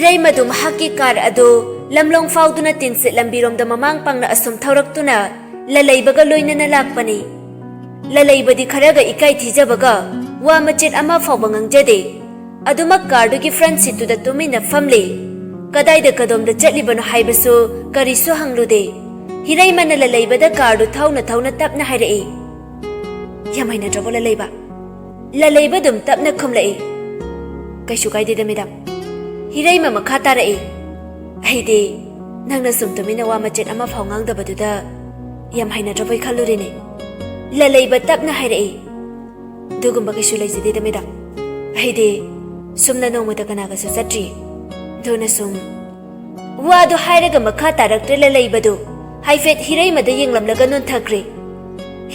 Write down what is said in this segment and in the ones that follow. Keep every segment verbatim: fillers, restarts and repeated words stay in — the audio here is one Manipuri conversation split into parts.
ꯍꯤꯔꯩꯃꯗꯨ ꯃꯍꯥꯛꯀꯤ ꯀꯥꯔ ꯑꯗꯨ ꯂꯝꯂꯣꯡ ꯐꯥꯎꯗꯨꯅ ꯇꯤꯟꯁꯤꯠ ꯂꯝꯕꯤꯔꯣꯝꯗ ꯃꯃꯥꯡ ꯄꯥꯡꯅ ꯑꯁꯨꯝ ꯊꯧꯔꯛꯇꯨꯅ ꯂꯂꯩꯕꯒ ꯂꯣꯏꯅꯅ ꯂꯥꯛꯄꯅꯤ꯫ ꯂꯂꯩꯕꯗꯤ ꯈꯔꯒ ꯏꯀꯥꯏ ꯊꯤꯖꯕꯒ ꯋꯥ ꯃꯆꯦꯠ ꯑꯃ ꯐꯥꯎꯕ ꯉꯥꯡꯖꯗꯦ꯫ ꯑꯗꯨꯃꯛ ꯀꯥꯔꯗꯨꯒꯤ ꯐ꯭ꯔꯟꯠ ꯁꯤꯠꯇꯨꯗ ꯇꯨꯃꯤꯟꯅ ꯐꯝꯂꯤ꯫ ꯀꯗꯥꯏꯗ ꯀꯗꯣꯝꯗ ꯆꯠꯂꯤꯕꯅꯣ ꯍꯥꯏꯕꯁꯨ ꯀꯔꯤꯁꯨ ꯍꯪꯂꯨꯗꯦ꯫ ꯍꯤꯔꯩꯃꯅ ꯂꯂꯩꯕꯗ ꯀꯥꯔꯗꯨ ꯊꯧꯅ ꯊꯧꯅ ꯇꯞꯅ ꯍꯥꯏꯔꯛꯏ, "ꯌꯥꯝ ꯍꯩꯅꯗ꯭ꯔꯕꯣ ꯂꯂꯩꯕ?" ꯂꯂꯩꯕ ꯑꯗꯨꯝ ꯇꯞꯅ ꯈꯨꯝꯂꯛꯏ, "ꯀꯩꯁꯨ ꯀꯥꯏꯗꯦꯗ ꯃꯦꯗꯥꯝ꯫" ꯍꯤꯔꯩꯃ ꯃꯈꯥ ꯇꯥꯔꯛꯏ, "ꯑꯩꯗꯤ ꯅꯪꯅ ꯁꯨꯝ ꯇꯨꯃꯤꯟꯅ ꯋꯥ ꯃꯆꯦꯠ ꯑꯃ ꯐꯥꯎ ꯉꯥꯡꯗꯕꯗꯨꯗ ꯌꯥꯝ ꯍꯩꯅꯗ꯭ꯔꯕꯣꯏ ꯈꯜꯂꯨꯔꯤꯅꯦ꯫" ꯂꯂꯩꯕ ꯇꯞꯅ ꯍꯥꯏꯔꯛꯏ, "ꯑꯗꯨꯒꯨꯝꯕ ꯀꯩꯁꯨ ꯂꯩꯖꯗꯦꯗ ꯃꯦꯗꯥꯝ꯫ ꯑꯩꯗꯤ ꯁꯨꯝꯅ ꯅꯣꯡꯃꯇ ꯀꯅꯥꯒꯁꯨ ꯆꯠꯇ꯭ꯔꯤ꯫ ꯑꯗꯨꯅ ꯁꯨꯝ꯫" ꯋꯥꯗꯨ ꯍꯥꯏꯔꯒ ꯃꯈꯥ ꯇꯥꯔꯛꯇ꯭ꯔꯦ ꯂꯂꯩꯕꯗꯨ꯫ ꯍꯥꯏꯐꯦꯠ ꯍꯤꯔꯩꯃꯗ ꯌꯦꯡꯂꯝꯂꯒ ꯅꯣꯟꯊꯈ꯭ꯔꯦ꯫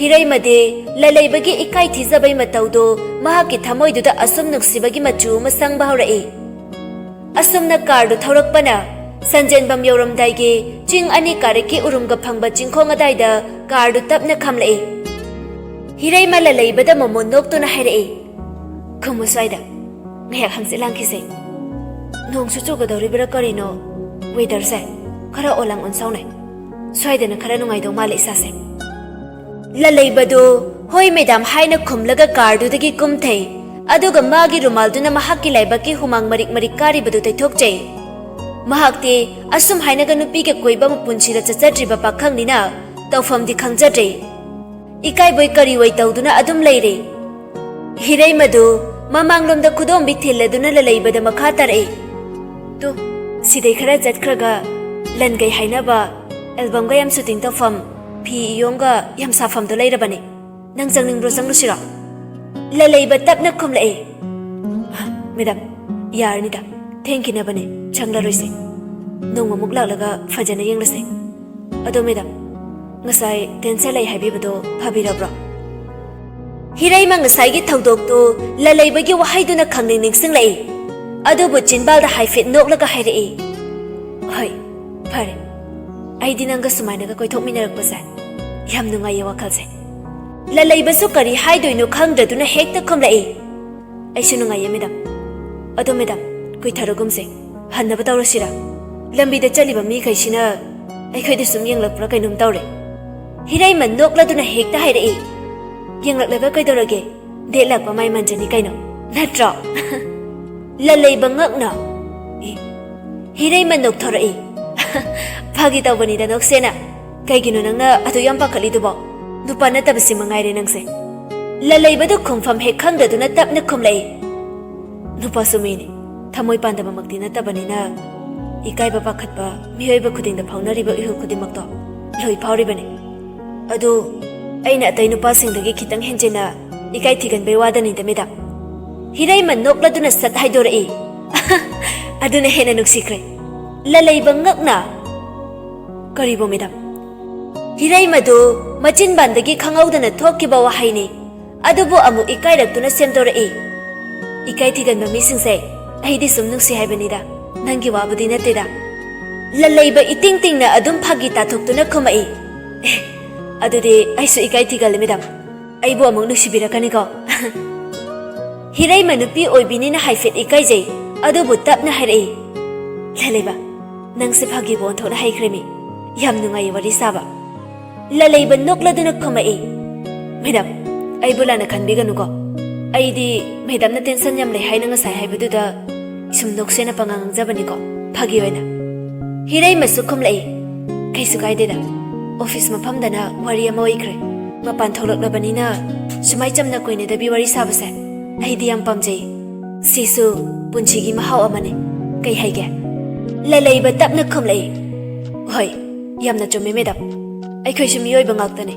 ꯍꯤꯔꯩꯃꯗꯤ ꯂꯂꯩꯕꯒꯤ ꯏꯀꯥꯏ ꯊꯤꯖꯕꯩ ꯃꯇꯧꯗꯣ ꯃꯍꯥꯛꯀꯤ ꯊꯃꯣꯏꯗꯨꯗ ꯑꯁꯨꯝ ꯅꯨꯡꯁꯤꯕꯒꯤ ꯃꯆꯨ ꯑꯃ ꯁꯪꯕ ꯍꯧꯔꯛꯏ꯫ ꯑꯁꯨꯝꯅ ꯀꯥꯔꯗꯨ ꯊꯧꯔꯛꯄꯅ ꯁꯟꯖꯦꯟꯕꯝ ꯌꯧꯔꯝꯗꯥꯏꯒꯤ ꯆꯤꯡ ꯑꯅꯤ ꯀꯥꯔꯛꯀꯤ ꯎꯔꯨꯝꯒ ꯐꯪꯕ ꯆꯤꯡꯈꯣꯡ ꯑꯗꯥꯏꯗ ꯀꯥꯔꯗꯨ ꯇꯞꯅ ꯈꯥꯝꯂꯛꯏ꯫ ꯍꯤꯔꯩꯃ ꯂꯂꯩꯕꯗ ꯃꯣꯃꯣꯟ ꯅꯣꯛꯇꯨꯅ ꯍꯥꯏꯔꯛꯏ, "ꯈꯨꯝꯃꯨ ꯁ꯭ꯋꯥꯏꯗ, ꯉꯥꯏꯍꯥꯛ ꯍꯪꯆꯤꯠ ꯂꯥꯡꯈꯤꯁꯦ꯫ ꯅꯣꯡꯁꯨ ꯆꯨꯒꯗꯧꯔꯤꯕ꯭ꯔꯥ ꯀꯔꯤꯅꯣ, ꯋꯦꯗꯔꯁꯦ ꯈꯔ ꯑꯣꯂꯥꯡ ꯑꯣꯟꯁꯥꯎꯅꯩ꯫ ꯁ꯭ꯋꯥꯏꯗꯅ ꯈꯔ ꯅꯨꯡꯉꯥꯏꯗꯧ ꯃꯥꯜꯂꯦ ꯏꯁꯥꯁꯦ꯫" ꯂꯂꯩꯕꯗꯨ "ꯍꯣꯏ ꯃꯦꯗꯥꯝ" ꯍꯥꯏꯅ ꯈꯨꯝꯂꯒ ꯀꯥꯔꯗꯨꯗꯒꯤ ꯀꯨꯝꯊꯩ꯫ ꯑꯗꯨꯒ ꯃꯥꯒꯤ ꯔꯨꯃꯥꯜꯗꯨꯅ ꯃꯍꯥꯛꯀꯤ ꯂꯥꯏꯕꯛꯀꯤ ꯍꯨꯃꯥꯡ ꯃꯔꯤꯛ ꯃꯔꯤꯛ ꯀꯥꯔꯤꯕꯗꯨ ꯇꯩꯊꯣꯛꯆꯩ꯫ ꯃꯍꯥꯛꯇꯤ ꯑꯁꯨꯝ ꯍꯥꯏꯅꯒ ꯅꯨꯄꯤꯒ ꯀꯣꯏꯕ ꯑꯃ ꯄꯨꯟꯁꯤꯗ ꯆꯠꯆꯗ꯭ꯔꯤꯕ ꯄꯥꯈꯪꯅꯤꯅ ꯇꯧꯐꯝꯗꯤ ꯈꯪꯖꯗ꯭ꯔꯦ꯫ ꯏꯀꯥꯏꯕꯣꯏ ꯀꯔꯤꯑꯣꯏ ꯇꯧꯗꯨꯅ ꯑꯗꯨꯝ ꯂꯩꯔꯦ꯫ ꯍꯤꯔꯩꯃꯗꯨ ꯃꯃꯥꯡꯂꯣꯝꯗ ꯈꯨꯗꯣꯝꯕꯤ ꯊꯤꯜꯂꯗꯨꯅ ꯂꯂꯩꯕꯗ ꯃꯈꯥ ꯇꯥꯔꯛꯏ, "ꯇꯨ, ꯁꯤꯗꯩ ꯈꯔ ꯆꯠꯈ꯭ꯔꯒ ꯂꯟꯒꯩ ꯍꯥꯏꯅꯕ ꯑꯦꯜꯕꯝꯒ ꯌꯥꯝ ꯁꯨꯇꯤꯡ ꯇꯧꯐꯝ, ꯐꯤ ꯏꯌꯣꯡꯒ ꯌꯥꯝ ꯁꯥꯐꯝꯗꯣ ꯂꯩꯔꯕꯅꯦ꯫ ꯅꯪ ꯆꯪꯅꯤꯡꯕ꯭ꯔꯣ, ꯆꯪꯂꯨꯁꯤꯔꯣ?" ꯂꯂꯩꯕ ꯇꯞꯅ ꯈꯨꯝꯂꯛꯏ, "ꯃꯦꯗꯥꯝ, ꯌꯥꯔꯅꯤꯗ, ꯊꯦꯡꯈꯤꯅꯕꯅꯦ, ꯆꯪꯂꯔꯣꯏꯁꯦ꯫ ꯅꯣꯡꯃꯃꯨꯛ ꯂꯥꯛꯂꯒ ꯐꯖꯅ ꯌꯦꯡꯂꯁꯦ꯫ ꯑꯗꯣ ꯃꯦꯗꯥꯝ, ꯉꯁꯥꯏ ꯇꯦꯟꯁꯟ ꯂꯩ ꯍꯥꯏꯕꯤꯕꯗꯣ ꯐꯕꯤꯔꯕ꯭ꯔꯣ?" ꯍꯤꯔꯩꯃ ꯉꯁꯥꯏꯒꯤ ꯊꯧꯗꯣꯛꯇꯨ ꯂꯂꯩꯕꯒꯤ ꯋꯥꯍꯩꯗꯨꯅ ꯈꯪꯅꯤꯡ ꯅꯤꯡꯁꯤꯡꯂꯛꯏ꯫ ꯑꯗꯨꯕꯨ ꯆꯤꯟꯕꯥꯜꯗ ꯍꯥꯏꯐꯦꯠ ꯅꯣꯛꯂꯒ ꯍꯥꯏꯔꯛꯏ, "ꯍꯣꯏ, ꯐꯔꯦ꯫ ꯑꯩꯗꯤ ꯅꯪꯒ ꯁꯨꯃꯥꯏꯅꯒ ꯀꯣꯏꯊꯣꯛꯃꯤꯟꯅꯔꯛꯄꯁꯦ ꯌꯥꯝ ꯅꯨꯡꯉꯥꯏꯌꯦ ꯋꯥꯈꯜꯁꯦ꯫" ꯂꯂꯩꯕꯁꯨ ꯀꯔꯤ ꯍꯥꯏꯗꯣꯏꯅꯣ ꯈꯪꯗ꯭ꯔꯗꯨꯅ ꯍꯦꯛꯇ ꯈꯨꯝꯂꯛꯏ, "ꯑꯩꯁꯨ ꯅꯨꯡꯉꯥꯏꯌꯦ ꯃꯦꯗꯥꯝ꯫ ꯑꯗꯣ ꯃꯦꯗꯥꯝ, ꯀꯨꯏꯊꯔꯒꯨꯝꯁꯦ꯫ ꯍꯟꯅꯕ ꯇꯧꯔꯁꯤꯔꯥ? ꯂꯝꯕꯤꯗ ꯆꯠꯂꯤꯕ ꯃꯤꯈꯩꯁꯤꯅ ꯑꯩꯈꯣꯏꯗ ꯁꯨꯝ ꯌꯦꯡꯂꯛꯄ꯭ꯔꯥ ꯀꯩꯅꯣꯝ ꯇꯧꯔꯦ꯫ ꯍꯤꯔꯩꯃ ꯅꯣꯛꯂꯗꯨꯅ ꯍꯦꯛꯇ ꯍꯥꯏꯔꯛꯏ, "ꯌꯦꯡꯂꯛꯂꯒ ꯀꯩꯗꯧꯔꯒꯦ? ꯗꯦꯠ ꯂꯥꯛꯄ ꯃꯥꯏ ꯃꯟꯖꯅꯤ ꯀꯩꯅꯣ, ꯅꯠꯇ꯭ꯔꯣ?" ꯂꯂꯩꯕ ꯉꯛꯅ, "ꯑꯦ?" ꯍꯤꯔꯩꯃ ꯅꯣꯛꯊꯣꯔꯛꯏ, "ꯐꯥꯒꯤ ꯇꯧꯕꯅꯤꯗ, ꯅꯣꯛꯁꯦꯅ꯫ ꯀꯩꯒꯤꯅꯣ ꯅꯪꯅ ꯑꯗꯨ ꯌꯥꯝ ꯄꯥꯈꯠꯂꯤꯗꯨꯕꯣ? ꯅꯨꯄꯥ ꯅꯠꯇꯕꯁꯤ ꯃꯉꯥꯏꯔꯦ ꯅꯪꯁꯦ꯫" ꯂꯂꯩꯕꯗꯨ ꯈꯨꯝꯐꯝ ꯍꯦꯛ ꯈꯪꯗꯗꯨꯅ ꯇꯞꯅ ꯈꯨꯝꯂꯛꯏ, "ꯅꯨꯄꯥꯁꯨ ꯃꯤꯅꯤ, ꯊꯃꯣꯏ ꯄꯥꯟꯗꯕꯃꯛꯇꯤ ꯅꯠꯇꯕꯅꯤꯅ, ꯏꯀꯥꯏꯕ ꯄꯥꯈꯠꯄ ꯃꯤꯑꯣꯏꯕ ꯈꯨꯗꯤꯡꯗ ꯐꯥꯎꯅꯔꯤꯕ ꯏꯍꯨꯜ ꯈꯨꯗꯤꯡꯃꯛꯇꯣ ꯂꯣꯏ ꯐꯥꯎꯔꯤꯕꯅꯤ꯫ ꯑꯗꯨ ꯑꯩꯅ ꯑꯇꯩ ꯅꯨꯄꯥꯁꯤꯡꯗꯒꯤ ꯈꯤꯇꯪ ꯍꯦꯟꯖꯤꯟꯅ ꯏꯀꯥꯏ ꯊꯤꯒꯟꯕꯩ ꯋꯥꯗꯅꯤꯗ, ꯃꯦꯗꯥꯝ꯫" ꯍꯤꯔꯩꯃ ꯅꯣꯛꯂꯗꯨꯅ ꯁꯠ ꯍꯥꯏꯗꯣꯔꯛꯏ, "ꯑꯗꯨꯅ ꯍꯦꯟꯅ ꯅꯨꯡꯁꯤꯈ꯭ꯔꯦ꯫" ꯂꯂꯩꯕ ꯉꯛꯅ, "ꯀꯔꯤꯕꯨ, ꯃꯦꯗꯥꯝ?" ꯍꯤꯔꯩꯃꯗꯨ ꯃꯆꯤꯟꯕꯥꯟꯗꯒꯤ ꯈꯪꯍꯧꯗꯅ ꯊꯣꯛꯈꯤꯕ ꯋꯥꯍꯩꯅꯤ꯫ ꯑꯗꯨꯕꯨ ꯑꯃꯨꯛ ꯏꯀꯥꯏꯔꯛꯇꯨꯅ ꯁꯦꯝꯗꯣꯔꯛꯏ, "ꯏꯀꯥꯏ ꯊꯤꯒꯟꯕ ꯃꯤꯁꯤꯡꯁꯦ ꯑꯩꯗꯤ ꯁꯨꯝ ꯅꯨꯡꯁꯤ ꯍꯥꯏꯕꯅꯤꯗ, ꯅꯪꯒꯤ ꯋꯥꯕꯨꯗꯤ ꯅꯠꯇꯦꯗ꯫" ꯂꯂꯩꯕ ꯏꯇꯤꯡ ꯇꯤꯡꯅ ꯑꯗꯨꯝ ꯐꯥꯒꯤ ꯇꯥꯊꯣꯛꯇꯨꯅ ꯈꯨꯝꯃꯛꯏ, "ꯑꯦ, ꯑꯗꯨꯗꯤ ꯑꯩꯁꯨ ꯏꯀꯥꯏ ꯊꯤꯒꯜꯂꯤ, ꯃꯦꯗꯥꯝ꯫ ꯑꯩꯕꯨ ꯑꯃꯨꯛ ꯅꯨꯡꯁꯤꯕꯤꯔꯛꯀꯅꯤꯀꯣ?" ꯍꯤꯔꯩꯃ ꯅꯨꯄꯤ ꯑꯣꯏꯕꯤꯅꯤꯅ ꯍꯥꯏꯐꯦꯠ ꯏꯀꯥꯏꯖꯩ, ꯑꯗꯨꯕꯨ ꯇꯞꯅ ꯍꯥꯏꯔꯛꯏ, "ꯂꯂꯩꯕ, ꯅꯪꯁꯦ ꯐꯥꯒꯤꯕꯨ ꯑꯣꯟꯊꯣꯛꯅ ꯍꯩꯈ꯭ꯔꯦꯃꯤ꯫ ꯌꯥꯝ ꯅꯨꯡꯉꯥꯏꯌꯦ ꯋꯥꯔꯤ ꯁꯥꯕ꯫" ꯂꯂꯩꯕ ꯅꯣꯛꯂꯗꯨꯅ ꯈꯨꯝꯃꯛꯏ, "ꯃꯦꯗꯥꯝ, ꯑꯩꯕꯨ ꯂꯥꯟꯅ ꯈꯟꯕꯤꯒꯅꯨꯀꯣ꯫ ꯑꯩꯗꯤ ꯃꯦꯗꯥꯝꯅ ꯇꯦꯟꯁꯟ ꯌꯥꯝ ꯂꯩ ꯍꯥꯏꯅ ꯉꯁꯥꯏ ꯍꯥꯏꯕꯗꯨꯗ ꯁꯨꯝ ꯅꯣꯛꯁꯦꯅ ꯄꯉꯥꯡ ꯉꯥꯡꯖꯕꯅꯤꯀꯣ, ꯐꯥꯒꯤ ꯑꯣꯏꯅ꯫" ꯍꯤꯔꯩꯃꯁꯨ ꯈꯨꯝꯂꯛꯏ, "ꯀꯩꯁꯨ ꯀꯥꯏꯗꯦꯗ, ꯑꯣꯐꯤꯁ ꯃꯐꯝꯗꯅ ꯋꯥꯔꯤ ꯑꯃ ꯑꯣꯏꯈ꯭ꯔꯦ꯫ ꯃꯄꯥꯟ ꯊꯣꯛꯂꯛꯂꯕꯅꯤꯅ ꯁꯨꯃꯥꯏ ꯆꯝꯅ ꯀꯣꯏꯅꯗꯕꯤ ꯋꯥꯔꯤ ꯁꯥꯕꯁꯦ ꯑꯩꯗꯤ ꯌꯥꯝ ꯄꯥꯝꯖꯩ꯫ ꯁꯤꯁꯨ ꯄꯨꯟꯁꯤꯒꯤ ꯃꯍꯥꯎ ꯑꯃꯅꯤ꯫ ꯀꯩ ꯍꯥꯏꯒꯦ?" ꯂꯂꯩꯕ ꯇꯞꯅ ꯈꯨꯝꯂꯛꯏ, "ꯍꯣꯏ, ꯌꯥꯝꯅ ꯆꯨꯝꯃꯦ, ꯃꯦꯗꯥꯝ꯫ ꯑꯩꯈꯣꯏꯁꯨ ꯃꯤꯑꯣꯏꯕ ꯉꯥꯛꯇꯅꯤ꯫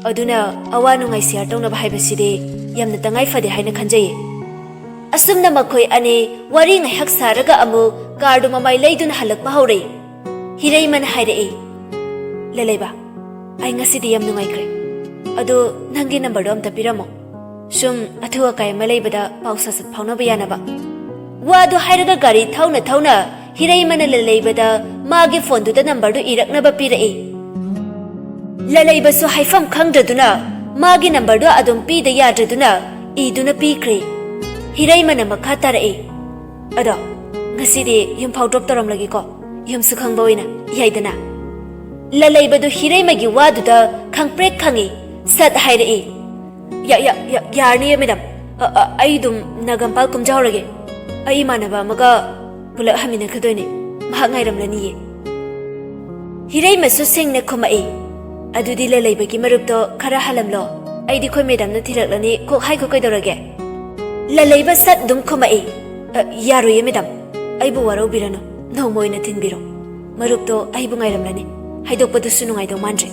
ꯑꯗꯨꯅ ꯑꯋꯥ ꯅꯨꯡꯉꯥꯏ ꯁꯤꯌꯥꯔ ꯇꯧꯅꯕ ꯍꯥꯏꯕꯁꯤꯗꯤ ꯌꯥꯝꯅ ꯇꯉꯥꯏ ꯐꯗꯦ ꯍꯥꯏꯅ ꯈꯟꯖꯩꯌꯦ꯫" ꯑꯁꯨꯝꯅ ꯃꯈꯣꯏ ꯑꯅꯤ ꯋꯥꯔꯤ ꯉꯥꯏꯍꯥꯛ ꯁꯥꯔꯒ ꯑꯃꯨꯛ ꯀꯥꯔꯗꯨ ꯃꯃꯥꯏ ꯂꯩꯗꯨꯅ ꯍꯜꯂꯛꯄ ꯍꯧꯔꯛꯏ꯫ ꯍꯤꯔꯩꯃꯅ ꯍꯥꯏꯔꯛꯏ, "ꯂꯂꯩꯕ, ꯑꯩ ꯉꯁꯤꯗꯤ ꯌꯥꯝ ꯅꯨꯡꯉꯥꯏꯈ꯭ꯔꯦ꯫ ꯑꯗꯣ ꯅꯪꯒꯤ ꯅꯝꯕꯔꯗꯣ ꯑꯝꯇ ꯄꯤꯔꯝꯃꯣ꯫ ꯁꯨꯝ ꯑꯊꯨ ꯑꯀꯥꯏ ꯑꯃ ꯂꯩꯕꯗ ꯄꯥꯎ ꯁꯠ ꯁꯠ ꯐꯥꯎꯅꯕ ꯌꯥꯅꯕ꯫" ꯋꯥꯗꯨ ꯍꯥꯏꯔꯒ ꯒꯥꯔꯤ ꯊꯧꯅ ꯊꯧꯅ ꯍꯤꯔꯩꯃꯅ ꯂꯂꯩꯕꯗ ꯃꯥꯒꯤ ꯐꯣꯟꯗꯨꯗ ꯅꯝꯕꯔꯗꯨ ꯏꯔꯛꯅꯕ ꯄꯤꯔꯛꯏ꯫ ꯂꯂꯩꯕꯁꯨ ꯍꯥꯏꯐꯝ ꯈꯪꯗ꯭ꯔꯗꯨꯅ ꯃꯥꯒꯤ ꯅꯝꯕꯔꯗꯨ ꯑꯗꯨꯝ ꯄꯤꯗ ꯌꯥꯗ꯭ꯔꯗꯨꯅ ꯏꯗꯨꯅ ꯄꯤꯈ꯭ꯔꯦ꯫ ꯍꯤꯔꯩꯃꯅ ꯃꯈꯥ ꯇꯥꯔꯛꯏ, "ꯑꯗꯣ ꯉꯁꯤꯗꯤ ꯌꯨꯝꯐꯥꯎ ꯗ꯭ꯔꯣꯞ ꯇꯧꯔꯝꯂꯒꯦꯀꯣ, ꯌꯨꯝꯁꯨ ꯈꯪꯕ ꯑꯣꯏꯅ, ꯌꯥꯏꯗꯅ? ꯂꯂꯩꯕꯗꯨ ꯍꯤꯔꯩꯃꯒꯤ ꯋꯥꯗꯨꯗ ꯈꯪꯄ꯭ꯔꯦꯛ ꯈꯪꯏ꯫ ꯁꯠ ꯍꯥꯏꯔꯛꯏ, "ꯌꯥ-, ꯌꯥ-, ꯌꯥ-, ꯌꯥꯔꯅꯤꯌꯦ, ꯃꯦꯗꯥꯝ꯫ ꯑ-, ꯑ-, ꯑꯩ ꯑꯗꯨꯝ ꯅꯥꯒꯥꯝꯄꯥꯜ ꯀꯨꯝꯖꯍꯧꯔꯒꯦ꯫ ꯑꯩ ꯏꯃꯥꯟꯅꯕ ꯑꯃꯒ ꯄꯨꯂꯞ ꯍꯟꯃꯤꯟꯅꯈꯤꯗꯣꯏꯅꯦ꯫ ꯃꯍꯥꯛ ꯉꯥꯏꯔꯝꯂꯅꯤꯌꯦ꯫" ꯍꯤꯔꯩꯃꯁꯨ ꯁꯦꯡꯅ ꯈꯨꯝꯃꯛꯏ, "ꯑꯗꯨꯗꯤ ꯂꯂꯩꯕꯒꯤ ꯃꯔꯨꯞꯇꯣ ꯈꯔ ꯍꯜꯂꯝꯂꯣ꯫ ꯑꯩꯗꯤ ꯑꯩꯈꯣꯏ ꯃꯦꯗꯥꯝꯅ ꯊꯤꯜꯂꯛꯂꯅꯤ, ꯀꯣꯛ ꯍꯥꯏꯈꯣ ꯀꯩꯗꯧꯔꯒꯦ?" ꯂꯂꯩꯕ ꯁꯠ ꯑꯗꯨꯝ ꯈꯨꯝꯃꯛꯏ, "ꯑ, ꯌꯥꯔꯣꯏꯌꯦ, ꯃꯦꯗꯥꯝ꯫ ꯑꯩꯕꯨ ꯋꯥꯔꯧꯕꯤꯔꯅꯨ꯫ ꯅꯣꯡꯃ ꯑꯣꯏꯅ ꯊꯤꯟꯕꯤꯔꯣ꯫ ꯃꯔꯨꯞꯇꯣ ꯑꯩꯕꯨ ꯉꯥꯏꯔꯝꯂꯅꯤ꯫ ꯍꯥꯏꯗꯣꯛꯄꯗꯨꯁꯨ ꯅꯨꯡꯉꯥꯏꯗꯧ ꯃꯥꯟꯗ꯭ꯔꯦ꯫"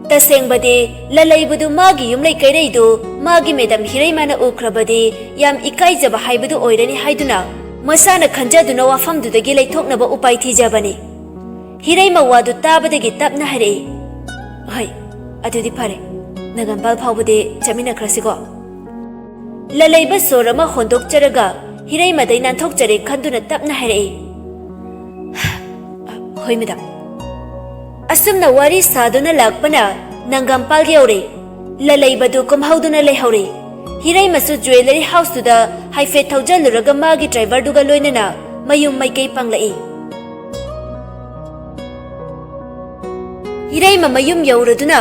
ꯇꯁꯦꯡꯕꯗꯤ ꯂꯂꯩꯕꯗꯨ ꯃꯥꯒꯤ ꯌꯨꯝ ꯂꯩꯀꯩꯔꯩꯗꯨ ꯃꯥꯒꯤ ꯃꯦꯗꯥꯝ ꯍꯤꯔꯩꯃꯅ ꯎꯈ꯭ꯔꯕꯗꯤ ꯌꯥꯝ ꯏꯀꯥꯏꯖꯕ ꯍꯥꯏꯕꯗꯨ ꯑꯣꯏꯔꯅꯤ ꯍꯥꯏꯗꯨꯅ ꯃꯁꯥꯅ ꯈꯟꯖꯗꯨꯅ ꯋꯥꯐꯝꯗꯨꯗꯒꯤ ꯂꯩꯊꯣꯛꯅꯕ ꯎꯄꯥꯏ ꯊꯤꯖꯕꯅꯤ꯫ ꯍꯤꯔꯩꯃ ꯋꯥꯗꯨ ꯇꯥꯕꯗꯒꯤ ꯇꯞꯅ ꯍꯥꯏꯔꯛꯏ, "ꯍꯣꯏ, ꯑꯗꯨꯗꯤ ꯐꯔꯦ꯫ ꯅꯥꯒꯥꯝꯄꯥꯜ ꯐꯥꯎꯕꯗꯤ ꯆꯠꯃꯤꯟꯅꯈ꯭ꯔꯁꯤꯀꯣ?" ꯂꯂꯩꯕ ꯁꯣꯔ ꯑꯃ ꯍꯣꯟꯗꯣꯛꯆꯔꯒ ꯍꯤꯔꯩꯃꯗꯩ ꯅꯥꯟꯊꯣꯛꯆꯔꯦ ꯈꯟꯗꯨꯅ ꯇꯞꯅ ꯍꯥꯏꯔꯛꯏ, "ꯍꯣꯏ, ꯃꯦꯗꯥꯝ꯫" ꯑꯁꯨꯝꯅ ꯋꯥꯔꯤ ꯁꯥꯗꯨꯅ ꯂꯥꯛꯄꯅ ꯅꯥꯒꯥꯝꯄꯥꯜ ꯌꯧꯔꯦ꯫ ꯂꯂꯩꯕꯗꯨ ꯀꯨꯝꯍꯧꯗꯨꯅ ꯂꯩꯍꯧꯔꯦ꯫ ꯍꯤꯔꯩꯃꯁꯨ ꯖ꯭ꯋꯦꯂꯔꯤ ꯍꯥꯎꯁꯇꯨꯗ ꯍꯥꯏꯐꯦꯠ ꯊꯧꯖꯜꯂꯨꯔꯒ ꯃꯥꯒꯤ ꯗ꯭ꯔꯥꯏꯚꯔꯗꯨꯒ ꯂꯣꯏꯅꯅ ꯃꯌꯨꯝ ꯃꯥꯏꯀꯩ ꯄꯥꯡꯂꯛꯏ꯫ ꯍꯤꯔꯩꯃ ꯃꯌꯨꯝ ꯌꯧꯔꯗꯨꯅ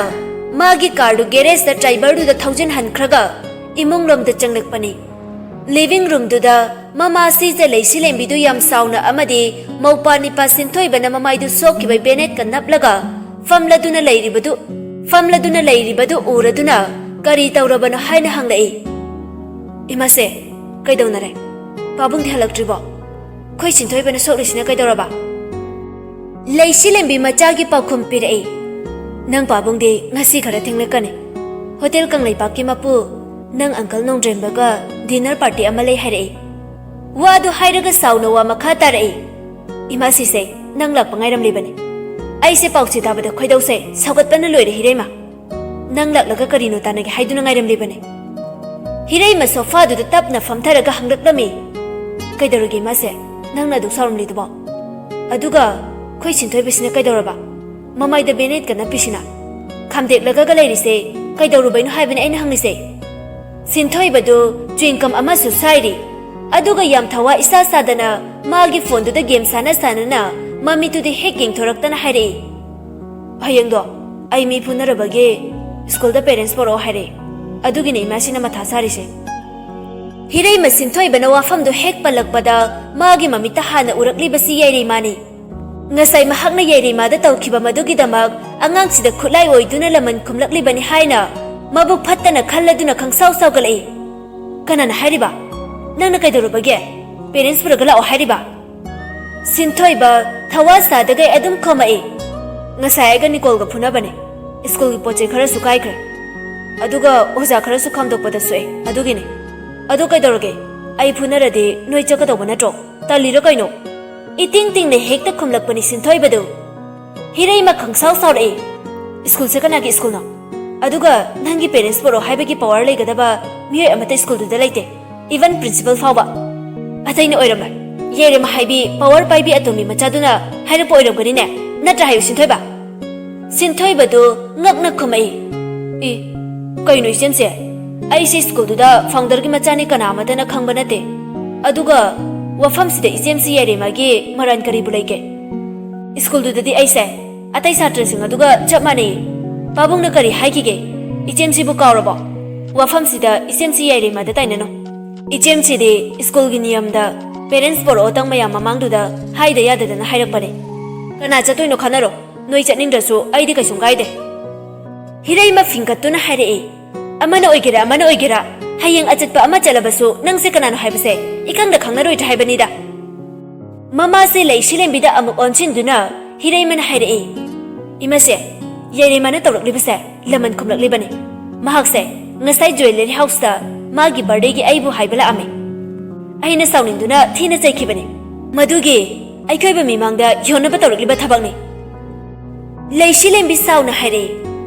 ꯃꯥꯒꯤ ꯀꯥꯔꯗꯨ ꯒꯦꯔꯦꯖꯇ ꯗ꯭ꯔꯥꯏꯚꯔꯗꯨꯗ ꯊꯧꯖꯤꯟꯍꯟꯈ꯭ꯔꯒ ꯏꯃꯨꯡꯂꯣꯝꯗ ꯆꯪꯂꯛꯄꯅꯤ꯫ ꯂꯤꯚꯤꯡ ꯔꯨꯝꯗꯨꯗ ꯃꯃꯥ ꯁꯤꯖ ꯂꯩꯁꯤꯂꯦꯝꯕꯤꯗꯨ ꯌꯥꯝ ꯁꯥꯎꯅ ꯑꯃꯗꯤ ꯃꯧꯄꯥ ꯅꯤꯄꯥ ꯁꯤꯟꯊꯣꯏꯕꯅ ꯃꯃꯥꯏꯗꯨ ꯁꯣꯛꯈꯤꯕ ꯕꯦꯅꯦꯠꯀ ꯅꯞꯂꯒ ꯐꯝꯂꯗꯨꯅ ꯂꯩꯔꯤꯕꯗꯨ, ꯐꯝꯂꯗꯨꯅ ꯂꯩꯔꯤꯕꯗꯨ ꯎꯔꯗꯨꯅ ꯀꯔꯤ ꯇꯧꯔꯕꯅꯣ ꯍꯥꯏꯅ ꯍꯪꯂꯛꯏ꯫ "ꯏꯃꯥꯁꯦ, ꯀꯩꯗꯧꯅꯔꯦ? ꯄꯥꯕꯨꯡꯗꯤ ꯍꯜꯂꯛꯇ꯭ꯔꯤꯕꯣ? ꯑꯩꯈꯣꯏ ꯁꯤꯟꯊꯣꯏꯕꯅ ꯁꯣꯛꯂꯤꯁꯤꯅ ꯀꯩꯗꯧꯔꯕ?" ꯂꯩꯁꯤꯂꯦꯝꯕꯤ ꯃꯆꯥꯒꯤ ꯄꯥꯎꯈꯨꯝ ꯄꯤꯔꯛꯏ, "ꯅꯪ ꯄꯥꯕꯨꯡꯗꯤ ꯉꯁꯤ ꯈꯔ ꯊꯦꯡꯂꯛꯀꯅꯤ꯫ ꯍꯣꯇꯦꯜ ꯀꯪꯂꯩꯄꯥꯛꯀꯤ ꯃꯄꯨ, ꯅꯪ ꯑꯪꯀꯜ ꯅꯣꯡꯗ꯭ꯔꯦꯝꯕꯒ ꯗꯤꯅꯔ ꯄꯥꯔꯇꯤ ꯑꯃ ꯂꯩ ꯍꯥꯏꯔꯛꯏ꯫" ꯋꯥꯗꯨ ꯍꯥꯏꯔꯒ ꯁꯥꯎꯅ ꯋꯥ ꯃꯈꯥ ꯇꯥꯔꯛꯏ, "ꯏꯃꯥ ꯁꯤꯁꯦ, ꯅꯪ ꯂꯥꯛꯄ ꯉꯥꯏꯔꯝꯂꯤꯕꯅꯤ꯫ ꯑꯩꯁꯦ ꯄꯥꯎꯆꯦ ꯇꯥꯕꯗ ꯈꯣꯏꯗꯧꯁꯦ ꯁꯧꯒꯠꯄꯅ ꯂꯣꯏꯔꯦ ꯍꯤꯔꯩꯃ꯫ ꯅꯪ ꯂꯥꯛꯂꯒ ꯀꯔꯤꯅꯣ ꯇꯥꯟꯅꯒꯦ ꯍꯥꯏꯗꯨꯅ ꯉꯥꯏꯔꯝꯂꯤꯕꯅꯤ꯫" ꯍꯤꯔꯩꯃ ꯁꯣꯐꯥꯗꯨꯗ ꯇꯞꯅ ꯐꯝꯊꯔꯒ ꯍꯪꯂꯛꯂꯝꯃꯤ, "ꯀꯩꯗꯧꯔꯒꯦ ꯏꯃꯥꯁꯦ? ꯅꯪꯅ ꯑꯗꯨꯛ ꯁꯥꯎꯔꯝꯂꯤꯗꯨꯕꯣ? ꯑꯗꯨꯒ ꯑꯩꯈꯣꯏ ꯁꯤꯟꯊꯣꯏꯕꯁꯤꯅ ꯀꯩꯗꯧꯔꯕ? ꯃꯃꯥꯏꯗ ꯕꯦꯅꯦꯠꯀ ꯅꯞꯄꯤꯁꯤꯅ? ꯈꯥꯝꯗꯦꯛꯂꯒꯒ ꯂꯩꯔꯤꯁꯦ ꯀꯩꯗꯧꯔꯨꯕꯩꯅꯣ ꯍꯥꯏꯕꯅꯤ ꯑꯩꯅ ꯍꯪꯂꯤꯁꯦ?" ꯁꯤꯟꯊꯣꯏꯕꯗꯨ ꯆ꯭ꯋꯤꯡꯀꯝ ꯑꯃꯁꯨ ꯁꯥꯏꯔꯤ꯫ ꯑꯗꯨꯒ ꯌꯥꯝ ꯊꯋꯥ ꯏꯁꯥ ꯁꯥꯗꯅ ꯃꯥꯒꯤ ꯐꯣꯟꯗꯨꯗ ꯒꯦꯝ ꯁꯥꯟꯅ ꯁꯥꯟꯅꯅ ꯃꯃꯤꯠꯇꯨꯗꯤ ꯍꯦꯛ ꯌꯦꯡꯊꯣꯔꯛꯇꯅ ꯍꯥꯏꯔꯛꯏ, "ꯍꯌꯦꯡꯗꯣ ꯑꯩ ꯃꯤ ꯐꯨꯅꯔꯕꯒꯤ ꯁ꯭ꯀꯨꯜꯗ ꯄꯦꯔꯦꯟꯁ ꯄꯣꯔꯛꯑꯣ" ꯍꯥꯏꯔꯛꯏ꯫ ꯑꯗꯨꯒꯤꯅꯦ ꯏꯃꯥꯁꯤꯅ ꯃꯊꯥ ꯁꯥꯔꯤꯁꯦ꯫ ꯍꯤꯔꯩꯃ ꯁꯤꯟꯊꯣꯏꯕꯅ ꯋꯥꯐꯝꯗꯨ ꯍꯦꯛ ꯄꯜꯂꯛꯄꯗ ꯃꯥꯒꯤ ꯃꯃꯤꯠꯇ ꯍꯥꯟꯅ ꯎꯔꯛꯂꯤꯕꯁꯤ ꯌꯥꯏꯔꯤꯃꯥꯅꯤ꯫ ꯉꯁꯥꯏ ꯃꯍꯥꯛꯅ ꯌꯥꯏꯔꯤꯃꯥꯗ ꯇꯧꯈꯤꯕ ꯃꯗꯨꯒꯤꯗꯃꯛ ꯑꯉꯥꯡꯁꯤꯗ ꯈꯨꯠꯂꯥꯏ ꯑꯣꯏꯗꯨꯅ ꯂꯃꯟ ꯈꯨꯝꯂꯛꯂꯤꯕꯅꯤ ꯍꯥꯏꯅ ꯃꯕꯨꯛ ꯐꯠꯇꯅ ꯈꯜꯂꯗꯨꯅ ꯈꯪꯁꯥꯎ ꯁꯥꯎꯒꯠꯂꯛꯏ꯫ "ꯀꯅꯥꯅ ꯍꯥꯏꯔꯤꯕ? ꯅꯪꯅ ꯀꯩꯗꯧꯔꯨꯕꯒꯦ? ꯄꯦꯔꯦꯟꯁ ꯄꯨꯔꯒ ꯂꯥꯛꯑꯣ ꯍꯥꯏꯔꯤꯕ?" ꯁꯤꯟꯊꯣꯏꯕ ꯊꯋꯥ ꯁꯥꯗꯒꯩ ꯑꯗꯨꯝ ꯈꯨꯝꯃꯛꯏ꯫ "ꯉꯁꯥꯏ ꯑꯩꯒ ꯅꯤꯀꯣꯜꯒ ꯐꯨꯅꯕꯅꯦ꯫ ꯁ꯭ꯀꯨꯜꯒꯤ ꯄꯣꯠ ꯆꯩ ꯈꯔꯁꯨ ꯀꯥꯏꯈ꯭ꯔꯦ꯫ ꯑꯗꯨꯒ ꯑꯣꯖꯥ ꯈꯔꯁꯨ ꯈꯥꯝꯗꯣꯛꯄꯗ ꯁꯣꯛꯑꯦ, ꯑꯗꯨꯒꯤꯅꯦ꯫ ꯑꯗꯣ ꯀꯩꯗꯧꯔꯒꯦ? ꯑꯩ ꯐꯨꯅꯔꯗꯤ ꯅꯣꯏ ꯆꯠꯀꯗꯧꯕ ꯅꯠꯇ꯭ꯔꯣ? ꯇꯜꯂꯤꯔꯣ ꯀꯩꯅꯣ?" ꯏꯇꯤꯡ ꯇꯤꯡꯅ ꯍꯦꯛꯇ ꯈꯨꯝꯂꯛꯄꯅꯤ ꯁꯤꯟꯊꯣꯏꯕꯗꯨ꯫ ꯍꯤꯔꯩꯃ ꯈꯪꯁꯥꯎ ꯁꯥꯎꯔꯛꯏ꯫ "ꯁ꯭ꯀꯨꯜꯁꯦ ꯀꯅꯥꯒꯤ ꯁ꯭ꯀꯨꯜꯅꯣ? ꯑꯗꯨꯒ ꯅꯪꯒꯤ ꯄꯦꯔꯦꯟꯁ ꯄꯨꯔꯛꯑꯣ ꯍꯥꯏꯕꯒꯤ ꯄꯋꯥꯔ ꯂꯩꯒꯗꯕ ꯃꯤꯑꯣꯏ ꯑꯃꯠꯇ ꯁ꯭ꯀꯨꯜꯗꯨꯗ ꯂꯩꯇꯦ꯫ ꯏꯚꯟ ꯄ꯭ꯔꯤꯟꯁꯤꯄꯜ ꯐꯥꯎꯕ꯫ ꯑꯇꯩꯅ ꯑꯣꯏꯔꯝꯂꯣꯏ꯫ ꯌꯥꯏꯔꯦꯝꯃ ꯍꯥꯏꯕꯤ ꯄꯋꯥꯔ ꯄꯥꯏꯕꯤ ꯑꯇꯣꯝꯕꯤ ꯃꯆꯥꯗꯨꯅ ꯍꯥꯏꯔꯛꯄ ꯑꯣꯏꯔꯝꯒꯅꯤꯅꯦ꯫ ꯅꯠꯇ꯭ꯔꯥ ꯍꯥꯏꯌꯨ ꯁꯤꯟꯊꯣꯏꯕ?" ꯁꯤꯟꯊꯣꯏꯕꯗꯨ ꯉꯛꯅ ꯈꯨꯝꯃꯛꯏ꯫ "ꯏ, ꯀꯩꯅꯣ ꯏꯆꯦꯝꯁꯦ? ꯑꯩꯁꯦ ꯁ꯭ꯀꯨꯜꯗꯨꯗ ꯐꯥꯎꯟꯗꯔꯒꯤ ꯃꯆꯥꯅꯤ ꯀꯅꯥ ꯑꯃꯠꯇꯅ ꯈꯪꯕ ꯅꯠꯇꯦ꯫ ꯑꯗꯨꯒ ꯋꯥꯐꯝꯁꯤꯗ ꯏꯆꯦꯝꯁꯤ ꯌꯥꯏꯔꯦꯝꯃꯒꯤ ꯃꯔꯥꯟ ꯀꯔꯤꯕꯨ ꯂꯩꯒꯦ? ꯁ꯭ꯀꯨꯜꯗꯨꯗꯗꯤ ꯑꯩꯁꯦ ꯑꯇꯩ ꯁꯥꯇ꯭ꯔꯁꯤꯡ ꯑꯗꯨꯒ ꯆꯞ ꯃꯥꯟꯅꯩ꯫ ꯄꯥꯕꯨꯡꯅ ꯀꯔꯤ ꯍꯥꯏꯈꯤꯒꯦ? ꯏꯆꯦꯝꯁꯤꯕꯨ ꯀꯥꯎꯔꯕꯣ? ꯋꯥꯐꯝꯁꯤꯗ ꯏꯆꯦꯝꯁꯤ ꯌꯥꯏꯔꯦꯝꯃꯗ ꯇꯥꯏꯅꯅꯨ꯫ ꯏꯆꯦꯝꯁꯤꯗꯤ ꯁ꯭ꯀꯨꯜꯒꯤ ꯅꯤꯌꯝꯗ ꯄꯦꯔꯦꯟꯁ ꯄꯣꯔꯛꯑꯣꯇꯪ ꯃꯌꯥꯝ ꯃꯃꯥꯡꯗꯨꯗ ꯍꯥꯏꯗ ꯌꯥꯗꯗꯅ ꯍꯥꯏꯔꯛꯄꯅꯦ꯫ ꯀꯅꯥ ꯆꯠꯇꯣꯏꯅꯣ ꯈꯟꯅꯔꯣ, ꯅꯣꯏ ꯆꯠꯅꯤꯡꯗ꯭ꯔꯁꯨ ꯑꯩꯗꯤ ꯀꯩꯁꯨꯝ ꯀꯥꯏꯗꯦ꯫" ꯍꯤꯔꯩꯃ ꯐꯤꯡꯀꯠꯇꯨꯅ ꯍꯥꯏꯔꯛꯏ, "ꯑꯃꯅ ꯑꯣꯏꯒꯦꯔꯥ ꯑꯃꯅ ꯑꯣꯏꯒꯦꯔꯥ, ꯍꯌꯦꯡ ꯑꯆꯠꯄ ꯑꯃ ꯆꯠꯂꯕꯁꯨ ꯅꯪꯁꯦ ꯀꯅꯥꯅꯣ ꯍꯥꯏꯕꯁꯦ ꯏꯈꯪꯗ ꯈꯪꯅꯔꯣꯏꯗ꯭ꯔꯥ ꯍꯥꯏꯕꯅꯤꯗ꯫" ꯃꯃꯥꯁꯦ ꯂꯩꯁꯤꯂꯦꯝꯕꯤꯗ ꯑꯃꯨꯛ ꯑꯣꯟꯁꯤꯟꯗꯨꯅ ꯍꯤꯔꯩꯃꯅ ꯍꯥꯏꯔꯛꯏ, "ꯏꯃꯥꯁꯦ, ꯌꯥꯏꯔꯦꯝꯃꯅ ꯇꯧꯔꯛꯂꯤꯕꯁꯦ ꯂꯃꯟ ꯈꯨꯝꯂꯛꯂꯤꯕꯅꯤ꯫ ꯃꯍꯥꯛꯁꯦ ꯉꯁꯥꯏ ꯖ꯭ꯋꯦꯂꯔꯤ ꯍꯥꯎꯁꯇ ꯃꯥꯒꯤ ꯕꯥꯔꯗꯦꯒꯤ ꯑꯩꯕꯨ ꯍꯥꯏꯕ ꯂꯥꯛꯑꯝꯃꯤ꯫ ꯑꯩꯅ ꯁꯥꯎꯅꯤꯡꯗꯨꯅ ꯊꯤꯅ ꯆꯩꯈꯤꯕꯅꯤ꯫ ꯃꯗꯨꯒꯤ ꯑꯩꯈꯣꯏꯕ ꯃꯤꯃꯥꯡꯗ ꯌꯣꯟꯅꯕ ꯇꯧꯔꯛꯂꯤꯕ ꯊꯕꯛꯅꯤ꯫" ꯂꯩꯁꯤꯂꯦꯝꯕꯤ ꯁꯥꯎꯅ ꯍꯥꯏꯔꯛꯏ,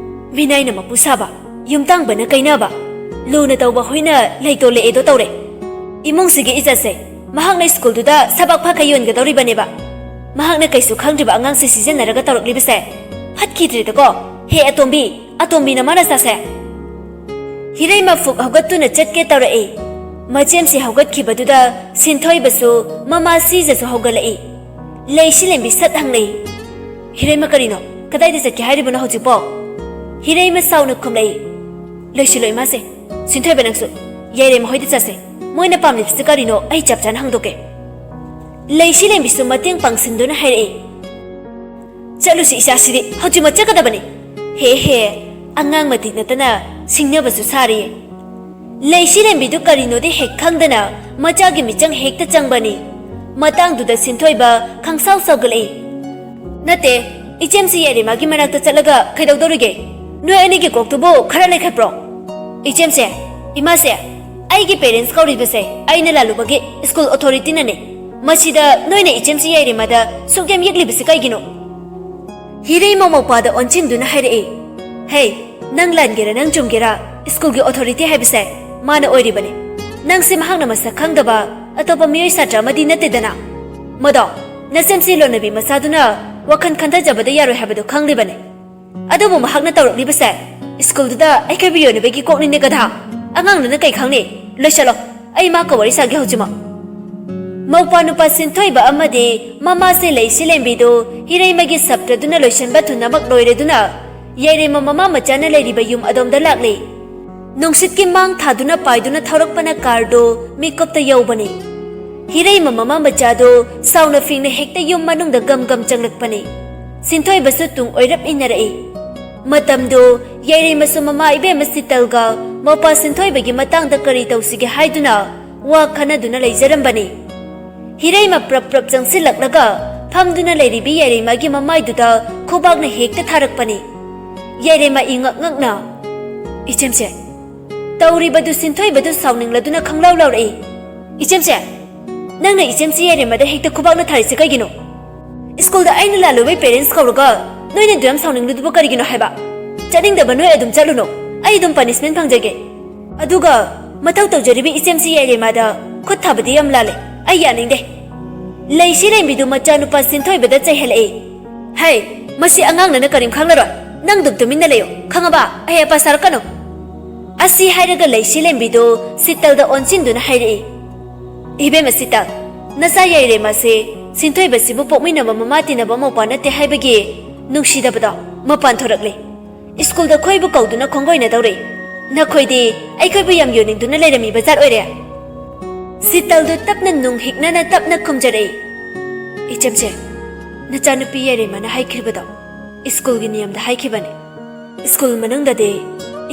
"ꯃꯤꯅꯥꯏꯅ ꯃꯄꯨ ꯁꯥꯕ, ꯌꯨꯝꯇꯥꯡꯕꯅ ꯀꯩꯅꯕ, ꯂꯨꯅ ꯇꯧꯕ ꯍꯨꯏꯅ ꯂꯩꯇꯣꯜꯂꯛꯑꯦꯗꯣ ꯇꯧꯔꯦ꯫ ꯏꯃꯨꯡꯁꯤꯒꯤ ꯏꯖꯠꯁꯦ ꯃꯍꯥꯛꯅ ꯁ꯭ꯀꯨꯜꯗꯨꯗ ꯁꯕꯥꯛ ꯐꯈꯩ ꯌꯣꯟꯒꯗꯧꯔꯤꯕꯅꯦꯕ꯫ ꯃꯍꯥꯛꯅ ꯀꯩꯁꯨ ꯈꯪꯗ꯭ꯔꯤꯕ ꯑꯉꯥꯡꯁꯦ ꯁꯤꯖꯤꯟꯅꯔꯒ ꯇꯧꯔꯛꯂꯤꯕꯁꯦ ꯐꯠꯈꯤꯗ꯭ꯔꯦꯗꯀꯣ꯫ ꯍꯦ ꯑꯇꯣꯝꯕꯤ, ꯑꯇꯣꯝꯕꯤ ꯅꯃꯥ ꯅꯆꯥꯁꯦ!" ꯍꯤꯔꯩꯃ ꯐꯨꯛ ꯍꯧꯒꯠꯇꯨꯅ ꯆꯠꯀꯦ ꯇꯧꯔꯛꯏ꯫ ꯃꯆꯦꯝꯁꯤ ꯍꯧꯒꯠꯈꯤꯕꯗꯨꯗ ꯁꯤꯟꯊꯣꯏꯕꯁꯨ ꯃꯃꯥ ꯁꯤꯖꯁꯨ ꯍꯧꯒꯠꯂꯛꯏ꯫ ꯂꯩꯁꯤꯂꯦꯝꯕꯤ ꯁꯠ ꯍꯪꯂꯛꯏ, "ꯍꯤꯔꯩꯃ, ꯀꯔꯤꯅꯣ? ꯀꯗꯥꯏꯗ ꯆꯠꯀꯦ ꯍꯥꯏꯔꯤꯕꯅꯣ ꯍꯧꯖꯤꯛꯄꯣ?" ꯍꯤꯔꯩꯃ ꯁꯥꯎꯅ ꯈꯨꯝꯂꯛꯏ, "ꯂꯣꯏꯁꯤꯜꯂꯣ ꯏꯃꯥꯁꯦ꯫ ꯁꯤꯟꯊꯣꯏꯕ, ꯅꯪꯁꯨ ꯌꯥꯏꯔꯦꯝꯃ ꯍꯣꯏꯗ ꯆꯠꯁꯦ꯫ ꯃꯣꯏꯅ ꯄꯥꯝꯂꯤꯕꯁꯤ ꯀꯔꯤꯅꯣ ꯑꯩ ꯆꯞ ꯆꯥꯅ ꯍꯪꯗꯣꯛꯀꯦ꯫" ꯂꯩꯁꯤꯂꯦꯝꯕꯤꯁꯨ ꯃꯇꯦꯡ ꯄꯥꯡꯁꯤꯟꯗꯨꯅ ꯍꯥꯏꯔꯛꯏ, "ꯆꯠꯂꯨꯁꯤ ꯏꯆꯥꯁꯤꯗꯤ, ꯍꯧꯖꯤꯛꯃꯛ ꯆꯠꯀꯗꯕꯅꯤ꯫ ꯍꯦ ꯍꯦ, ꯑꯉꯥꯡ ꯃꯇꯤꯛ ꯅꯠꯇꯅ ꯁꯤꯡꯅꯕꯁꯨ ꯁꯥꯔꯤ꯫" ꯂꯩꯁꯤꯂꯦꯝꯕꯤꯗꯨ ꯀꯔꯤꯅꯣꯗꯤ ꯍꯦꯛ ꯈꯪꯗꯅ ꯃꯆꯥꯒꯤ ꯃꯤꯆꯪ ꯍꯦꯛꯇ ꯆꯪꯕꯅꯤ꯫ ꯃꯇꯥꯡꯗꯨꯗ ꯁꯤꯟꯊꯣꯏꯕ ꯈꯪꯁꯥꯎ ꯁꯥꯎꯒꯠꯂꯛꯏ, "ꯅꯠꯇꯦ, ꯏꯆꯦꯝꯁꯤ ꯌꯥꯏꯔꯦꯃꯥꯒꯤ ꯃꯅꯥꯛꯇ ꯆꯠꯂꯒ ꯀꯩꯗꯧꯗꯧꯔꯤꯒꯦ? ꯅꯣꯏ ꯑꯅꯤꯒꯤ ꯀꯣꯛꯇꯨꯕꯨ ꯈꯔ ꯂꯩꯈꯠꯄ꯭ꯔꯣ?" "ꯏꯆꯦꯝꯁꯦ, ꯏꯃꯥꯁꯦ, ꯑꯩꯒꯤ parents ꯀꯧꯔꯤꯕꯁꯦ ꯑꯩꯅ ꯂꯥꯜꯂꯨꯕꯒꯤ school authority ꯅꯅꯦ꯫ ꯃꯁꯤꯗ ꯅꯣꯏꯅ ꯏꯆꯦꯝꯁꯤ ꯌꯥꯏꯔꯦꯃꯥꯗ ꯁꯨꯛ ꯌꯥꯝ ꯌꯦꯛꯂꯤꯕꯁꯤ ꯀꯩꯒꯤꯅꯣ?" ꯍꯤꯔꯩꯃ ꯃꯧꯄꯥꯗ ꯑꯣꯟꯁꯤꯟꯗꯨꯅ ꯍꯥꯏꯔꯛꯏ, "ꯍꯦ, ꯅꯪ ꯂꯥꯟꯒꯦꯔꯥ ꯅꯪ ꯆꯨꯝꯒꯦꯔꯥ, school ꯒꯤ authority ꯍꯥꯏꯕꯁꯦ ꯃꯥꯅ ꯑꯣꯏꯔꯤꯕꯅꯤ꯫ ꯅꯪꯁꯦ ꯃꯍꯥꯛꯅ ꯃꯁꯛ ꯈꯪꯗꯕ ꯑꯇꯣꯞꯄ ꯃꯤꯑꯣꯏ ꯁꯥꯇ꯭ꯔ ꯑꯃꯗꯤ ꯅꯠꯇꯦꯗꯅ꯫ ꯃꯗꯣ, ꯅꯁꯦꯝꯁꯤ ꯂꯣꯟꯅꯕꯤ ꯃꯆꯥꯗꯨꯅ ꯋꯥꯈꯜ ꯈꯟꯊꯖꯕꯗ ꯌꯥꯔꯣꯏ ꯍꯥꯏꯕꯗꯨ ꯈꯪꯂꯤꯕꯅꯤ꯫ ꯑꯗꯨꯕꯨ ꯃꯍꯥꯛꯅ ꯇꯧꯔꯛꯂꯤꯕꯁꯦ school ꯗꯨꯗ ꯑꯩꯈꯣꯏꯕꯨ ꯌꯣꯟꯅꯕꯒꯤ ꯀꯣꯛꯅꯤꯅꯦ ꯒꯙꯥ꯫ ꯑꯉꯥꯡꯗꯨꯅ ꯀꯩ ꯈꯪꯅꯤ? ꯂꯣꯏꯁꯜꯂꯣ, ꯑꯩ ꯃꯥꯒ ꯋꯥꯔꯤ ꯁꯥꯒꯦ ꯍꯧꯖꯤꯛꯃꯛ꯫" ꯃꯧꯄꯥ ꯅꯨꯄꯥ ꯁꯤꯟꯊꯣꯏꯕ ꯑꯃꯗꯤ ꯃꯃꯥꯁꯦ ꯂꯩꯁꯤꯂꯦꯝꯕꯤꯗꯨ ꯍꯤꯔꯩꯃꯒꯤ ꯁꯞꯇ꯭ꯔꯗꯨꯅ ꯂꯣꯏꯁꯤꯟꯕ ꯊꯨꯅꯃꯛ ꯂꯣꯏꯔꯗꯨꯅ ꯌꯥꯏꯔꯦꯝꯃ ꯃꯃꯥ ꯃꯆꯥꯅ ꯂꯩꯔꯤꯕ ꯌꯨꯝ ꯑꯗꯣꯝꯗ ꯂꯥꯛꯂꯤ꯫ ꯅꯨꯡꯁꯤꯠꯀꯤ ꯃꯥꯡ ꯊꯥꯗꯨꯅ ꯄꯥꯏꯗꯨꯅ ꯊꯧꯔꯛꯄꯅ car ꯗꯨ ꯃꯤꯀꯨꯞꯇ ꯌꯧꯕꯅꯤ꯫ ꯍꯤꯔꯩꯃ ꯃꯃꯥ ꯃꯆꯥꯗꯨ ꯁꯥꯎꯅ ꯐꯤꯡꯅ ꯍꯦꯛꯇ ꯌꯨꯝ ꯃꯅꯨꯡꯗ ꯒꯝ ꯒꯝ ꯆꯪꯂꯛꯄꯅꯤ꯫ ꯁꯤꯟꯊꯣꯏꯕꯁꯨ ꯇꯨꯡ ꯑꯣꯏꯔꯞ ꯏꯟꯅꯔꯛꯏ꯫ ꯃꯇꯝꯗꯨ ꯌꯥꯏꯔꯦꯝꯃꯁꯨ ꯃꯃꯥ ꯏꯕꯦꯝꯃ ꯁꯤꯇꯜꯒ ꯃꯧꯄꯥ ꯁꯤꯟꯊꯣꯏꯕꯒꯤ ꯃꯇꯥꯡꯗ ꯀꯔꯤ ꯇꯧꯁꯤꯒꯦ ꯍꯥꯏꯗꯨꯅ ꯋꯥ ꯈꯟꯅꯗꯨꯅ ꯂꯩꯖꯔꯝꯕꯅꯤ꯫ ꯍꯤꯔꯩꯃ ꯄ꯭ꯔꯞ ꯄ꯭ꯔꯞ ꯆꯪꯁꯤꯜꯂꯛꯂꯒ ꯐꯝꯗꯨꯅ ꯂꯩꯔꯤꯕꯤ ꯌꯥꯏꯔꯦꯝꯃꯒꯤ ꯃꯃꯥꯏꯗꯨꯗ ꯈꯨꯕꯥꯛꯅ ꯍꯦꯛꯇ ꯊꯥꯔꯛꯄꯅꯤ꯫ ꯌꯥꯏꯔꯦꯝꯃ ꯏꯉꯛ ꯉꯛꯅ, "ꯏꯆꯦꯝꯁꯦ!" ꯇꯧꯔꯤꯕꯗꯨ ꯁꯤꯟꯊꯣꯏꯕꯗꯨ ꯁꯥꯎꯅꯤꯡꯂꯗꯨꯅ ꯈꯪꯂꯥꯎ ꯂꯥꯎꯔꯛꯏ꯫ "ꯏꯆꯦꯝꯁꯦ, ꯅꯪꯅ ꯏꯆꯦꯝꯁꯤ ꯌꯥꯏꯔꯦꯝꯃꯗ ꯍꯦꯛꯇ ꯈꯨꯕꯥꯛꯅ ꯊꯥꯔꯤꯁꯦ ꯀꯩꯒꯤꯅꯣ? School ꯗ ꯑꯩꯅ ꯂꯥꯜꯂꯨꯕꯩ parents ꯀꯧꯔꯒ ꯅꯣꯏꯅ ꯑꯗꯨꯌꯥꯝ ꯁꯥꯎꯅꯤꯡꯂꯤꯗꯨꯕꯨ ꯀꯔꯤꯒꯤꯅꯣ ꯍꯥꯏꯕ? ꯆꯠꯅꯤꯡꯗꯕ ꯅꯣꯏ ꯑꯗꯨꯝ ꯆꯠꯂꯨꯅꯨ, ꯑꯩ ꯑꯗꯨꯝ punishment ꯐꯪꯖꯒꯦ꯫ ꯑꯗꯨꯒ ꯃꯊꯧ ꯇꯧꯖꯔꯤꯕꯤ ꯏꯆꯦꯝꯁꯤ ꯌꯥꯏꯔꯦꯝꯃꯗ ꯈꯨꯠ ꯊꯥꯕꯗꯤ ꯌꯥꯝ ꯂꯥꯜꯂꯦ, ꯑꯩ ꯌꯥꯅꯤꯡꯗꯦ꯫" ꯂꯩꯁꯤꯂꯦꯝꯕꯤꯗꯨ ꯃꯆꯥꯅꯨꯄꯥ ꯁꯤꯟꯊꯣꯏꯕꯗ ꯆꯩꯍꯜꯂꯛꯏ꯫ "ꯍꯩ, ꯃꯁꯤ ꯑꯉꯥꯡꯅꯅ ꯀꯔꯤꯝ ꯈꯪꯂꯔꯣꯏ꯫ ꯅꯪ ꯑꯗꯨꯝ ꯇꯨꯃꯤꯟꯅ ꯂꯩꯌꯨ, ꯈꯪꯉꯕ? ꯑꯍꯩ ꯑꯄꯥ ꯁꯥꯔꯛꯀꯅꯨ꯫" ꯑꯁꯤ ꯍꯥꯏꯔꯒ ꯂꯩꯁꯤ ꯂꯦꯝꯕꯤꯗꯨ ꯁꯤꯇꯜꯗ ꯑꯣꯟꯁꯤꯟꯗꯨꯅ ꯍꯥꯏꯔꯛꯏ, "ꯏꯕꯦꯝꯃ ꯁꯤꯇꯜ, ꯅꯆꯥ ꯌꯥꯏꯔꯦꯝꯃꯁꯦ ꯁꯤꯟꯊꯣꯏꯕꯁꯤꯕꯨ ꯄꯣꯛꯃꯤꯟꯅꯕ ꯃꯃꯥ ꯇꯤꯟꯅꯕ ꯃꯧꯄ꯭ꯋꯥ ꯅꯠꯇꯦ ꯍꯥꯏꯕꯒꯤ ꯅꯨꯡꯁꯤꯗꯕꯗꯣ ꯃꯄꯥꯟ ꯊꯣꯔꯛꯂꯦ꯫ ꯁ꯭ꯀꯨꯜꯗ ꯈꯣꯏꯕꯨ ꯀꯧꯗꯨꯅ ꯈꯣꯡꯒꯣꯏꯅꯗꯧꯔꯦ꯫ ꯅꯈꯣꯏꯗꯤ ꯑꯩꯈꯣꯏꯕꯨ ꯌꯥꯝ ꯌꯣꯟꯅꯤꯡꯗꯨꯅ ꯂꯩꯔꯝꯃꯤꯕ ꯖꯥꯠ ꯑꯣꯏꯔꯦ?" ꯁꯤꯇꯜꯗꯨ ꯇꯞꯅ ꯅꯨꯡ ꯍꯤꯛꯅꯅ ꯇꯞꯅ ꯈꯨꯝꯖꯔꯛꯏ, "ꯏꯆꯝꯁꯦ, ꯅꯆꯥꯅꯨꯄꯤ ꯌꯥꯏꯔꯦꯝꯃꯅ ꯍꯥꯏꯈꯤꯕꯗꯣ ꯁ꯭ꯀꯨꯜꯒꯤ ꯅꯤꯌꯝꯗ ꯍꯥꯏꯈꯤꯕꯅꯤ꯫ ꯁ꯭ꯀꯨꯜ ꯃꯅꯨꯡꯗꯗꯤ